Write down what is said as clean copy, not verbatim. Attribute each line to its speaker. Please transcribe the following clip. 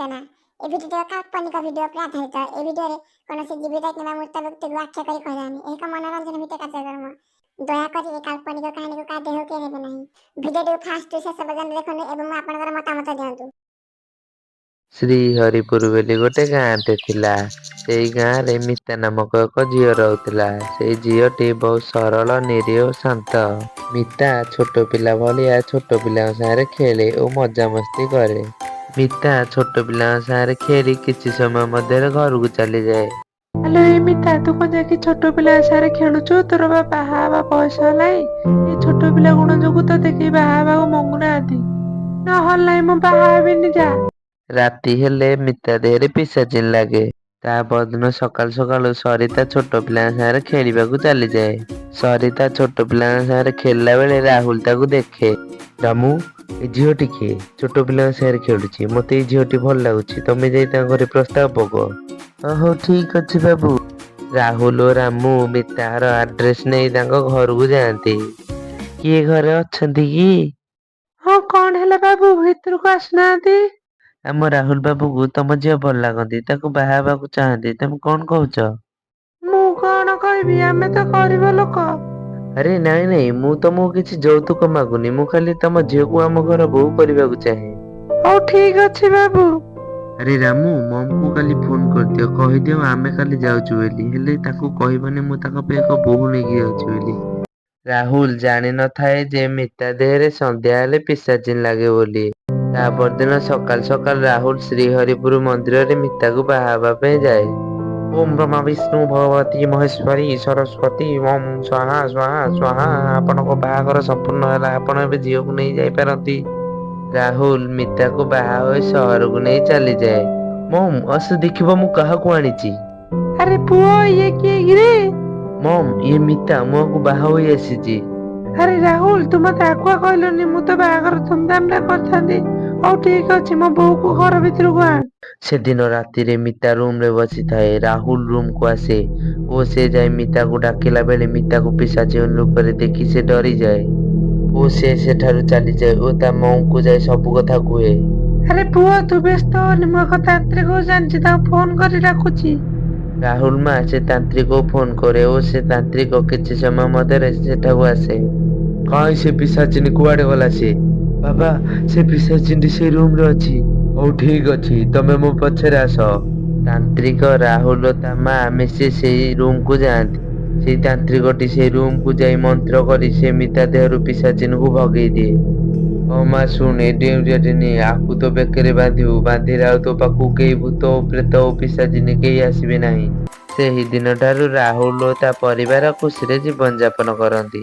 Speaker 1: ସୂଚନା। ଏ ଭିଡିଓଟି ଏକ କାଳ୍ପନିକ ଭିଡିଓ ଉପରେ ଆଧାରିତ। ଏ ଭିଡିଓରେ କୌଣସି ଜୀବିତ କିମ୍ବା ମୃତ ବ୍ୟକ୍ତିକୁ ଆଖ୍ୟା କରି କୁହାଯାଉନି। ଏହା ଏକ ମନୋରଞ୍ଜନ ଭିତ୍ତିକ କାର୍ଯ୍ୟକ୍ରମ। ଦୟାକରି ଏ କାଳ୍ପନିକ କାହାଣୀକୁ କାହା ଦେହକୁ କେହି ନେବେ ନାହିଁ। ଭିଡିଓଟିକୁ ଫାଷ୍ଟରୁ ଶେଷ ପର୍ଯ୍ୟନ୍ତ ଦେଖନ୍ତୁ ଏବଂ ଆପଣଙ୍କର ମତାମତ ଦିଅନ୍ତୁ।
Speaker 2: ଶ୍ରୀହରିପୁର ବୋଲି ଗୋଟେ ଗାଁଟେ ଥିଲା। ସେଇ ଗାଁରେ ମିତା ନାମକ ଏକ ଝିଅ ରହୁଥିଲା। ସେଇ ଝିଅଟି ବହୁତ ସରଳ, ନିରୀହ ଓ ଶାନ୍ତ। ମିତା ଛୋଟ ପିଲା ଭଳିଆ ଛୋଟ ପିଲାଙ୍କ ସାଙ୍ଗରେ ଖେଳେ ଓ ମଜାମସ୍ତି କରେ। ମିତା ଛୋଟ ପିଲାଙ୍କ ସାଙ୍ଗରେ ଖେଳି କିଛି ସମୟ ମଧ୍ୟରେ ଘରକୁ ଚାଲିଯାଏ।
Speaker 3: ଆଲୋ ଏଇ ମିତା, ତୁ କଣ ଯାଇକି ଛୋଟ ପିଲାଙ୍କ ସାଙ୍ଗରେ ଖେଳୁଛୁ? ତୋର ବା ବାହା ହବା ବୟସ ହେଲାଣି। ଏଇ ଛୋଟ ପିଲା ଗୁଣ ଯୋଗୁ ତୋତେ କେହି ବାହା ହବାକୁ ମଙ୍ଗୁନାହାନ୍ତି। ନହେଲେ ନାହିଁ, ମୁଁ ବାହା ହେବିନି, ଯା।
Speaker 2: ରାତି ହେଲେ ମିତା ଦେହରେ ପିଶାଚିନୀ ଲାଗେ। ତା ପରଦିନ ସକାଳୁ ସକାଳୁ ସରିତା ଛୋଟ ପିଲାଙ୍କ ସାଙ୍ଗରେ ଖେଳିବାକୁ ଚାଲିଯାଏ। ସରିତା ଛୋଟ ପିଲାଙ୍କ ସାଙ୍ଗରେ ଖେଳିଲା ବେଳେ ରାହୁଲ ତାକୁ ଦେଖେ। ରାମୁ, ଏ ଝିଅଟି କିଏ? ଛୋଟ ପିଲାଙ୍କ ସାଙ୍ଗରେ ଖେଳୁଛି। ମତେ ଏଇ ଝିଅଟି ଭଲ ଲାଗୁଛି। ତମେ ଯାଇ ତାଙ୍କ ଘରେ ପ୍ରସ୍ତାବ ପକାଅ। ହଉ, ଠିକ ଅଛି ବାବୁ। ରାହୁଲ ଓ ରାମୁ ମିତାର ଆଡ୍ରେସ ନେଇ ତାଙ୍କ ଘରକୁ ଯାଆନ୍ତି। କିଏ ଘରେ ଅଛନ୍ତି କି?
Speaker 3: ହଁ, କଣ ହେଲା ବାବୁ? ଭିତରକୁ ଆସୁନାହାନ୍ତି।
Speaker 2: ଆମ ରାହୁଲ ବାବୁକୁ ତମ ଝିଅ ଭଲ ଲାଗନ୍ତି। ତାକୁ ବାହା ହେବାକୁ ଚାହାନ୍ତି। ତମେ କଣ କହୁଛ?
Speaker 3: ମୁଁ କଣ କହିବି, ଆମେ ତ ଗରିବ ଲୋକ।
Speaker 2: ଆରେ ନାଇଁ ନାଇଁ, ମୁଁ ତମକୁ କିଛି ଯୌତୁକ ମାଗୁନି। ମୁଁ ଖାଲି ତମ ଝିଅକୁ ଆମ ଘର ବୋହୂ କରିବାକୁ ଚାହେଁ।
Speaker 3: ହଉ, ଠିକ ଅଛି ବାବୁ।
Speaker 2: ଆରେ ରାମୁ, ମମକୁ କାଲି ଫୋନ କରିଦିଅ। କହିଦିଅ ଆମେ କାଲି ଯାଉଛୁ ବୋଲି। ହେଲେ ତାକୁ କହିବନି ମୁଁ ତାଙ୍କ ପାଇଁ ଏକ ବୋହୂ ନେଇକି ଯାଉଛି ବୋଲି। ରାହୁଲ ଜାଣିନଥାଏ ଯେ ମିତା ଦେହରେ ସନ୍ଧ୍ୟା ହେଲେ ପିଶାଚିନୀ ଲାଗେ ବୋଲି। ତା ପରଦିନ ସକାଳୁ ସକାଳୁ ରାହୁଲ ଶ୍ରୀହରିପୁର ମନ୍ଦିରରେ ମିତାକୁ ବାହା ହେବା ପାଇଁ ଯାଏ। ଓମ୍ ବ୍ରହ୍ମା ବିଷ୍ଣୁ ଭଗବତୀ ମହେଶ୍ୱରୀ ସରସ୍ୱତୀ ଓମ୍ ସ୍ୱାହା ସ୍ୱାହା ସ୍ୱାହା। ଆପଣଙ୍କ ବାହାଘର ସମ୍ପୂର୍ଣ୍ଣ ହେଲା। ଆପଣ ଏବେ ଝିଅକୁ ନେଇ ଯାଇପାରନ୍ତି। ରାହୁଲ ମିତାକୁ ବାହା ହୋଇ ସହରକୁ ନେଇ ଚାଲିଯାଏ। ମମ୍, ଆସ ଦେଖିବ ମୁଁ କାହାକୁ ଆଣିଛି।
Speaker 3: ଆରେ ପୁଅ, ଇଏ କିଏ କିରେ?
Speaker 2: ମମ୍, ଇଏ ମିତା। ମୁଁ ଆକୁ ବାହା ହୋଇ ଆସିଛି।
Speaker 3: ଆରେ ରାହୁଲ, ତୁ ମତେ ଆଗୁଆ କହିଲୁନି? ମୁଁ ତ ବାହାଘର ଧୁମଧାମରେ କରିଥାନ୍ତି। ହଉ, ଠିକ ଅଛି, ମୋ ବୋଉକୁ ଘର ଭିତରକୁ ଆଣ।
Speaker 2: ସେଦିନ ରାତିରେ ମିତା ରୁମରେ ବସିଥାଏ। ରାହୁଲ ରୁମକୁ ଆସେ ଓ ସେ ଯାଇ ମିତାକୁ ଡାକିଲା ବେଳେ ମିତାକୁ ପିଶାଚିନୀ ରୂପରେ ଦେଖି ସେ ଡରିଯାଏ ଓ ସେ ସେଠାରୁ ଚାଲିଯାଏ ଓ ତା ମମକୁ ଯାଇ ସବୁ କଥା କୁହେ।
Speaker 3: ଆରେ ପୁଅ, ତୁ ବ୍ୟସ୍ତ ହନି। ମୁଁ ଏକ ତାନ୍ତ୍ରିକକୁ ଜାଣିଛି, ତାକୁ ଫୋନ କରି ଡାକୁଛି।
Speaker 2: ରାହୁଲ ମା ସେ ତାନ୍ତ୍ରିକକୁ ଫୋନ କରେ ଓ ସେ ତାନ୍ତ୍ରିକ କିଛି ସମୟ ମଧ୍ୟରେ ସେଠାକୁ ଆସେ। କାଇଁ, ସେ ପିଶାଚିନୀ କୁଆଡେ ଗଲା ସେ? ବାବା, ସେ ପିଶାଚିନୀ ସେଇ ରୁମରେ ଅଛି। ହଉ, ଠିକ ଅଛି, ତମେ ମୋ ପଛରେ ଆସ। ତାନ୍ତ୍ରିକ, ରାହୁଲ ଓ ତା ମା ମିଶି ସେଇ ରୁମକୁ ଯାଆନ୍ତି। ସେଇ ତାନ୍ତ୍ରିକଟି ସେଇ ରୁମକୁ ଯାଇ ମନ୍ତ୍ର କରି ସେ ମିତା ଦେହରୁ ପିଶାଚିନୀକୁ ଭଗେଇ ଦିଏ। ହଁ ମା, ଶୁଣ, ଏ ଡେଉଁରିଆଟି ନେ। ଆକୁ ତୋ ବେକରେ ବାନ୍ଧିବୁ। ବାନ୍ଧିଲେ ଆଉ ତୋ ପାଖକୁ କେହି ଭୂତ ଓ ପ୍ରେତ ଓ ପିଶାଚିନୀ କେହି ଆସିବେ ନାହିଁ। ସେହି ଦିନଠାରୁ ରାହୁଲ ଓ ତା ପରିବାର ଖୁସିରେ ଜୀବନ ଯାପନ କରନ୍ତି।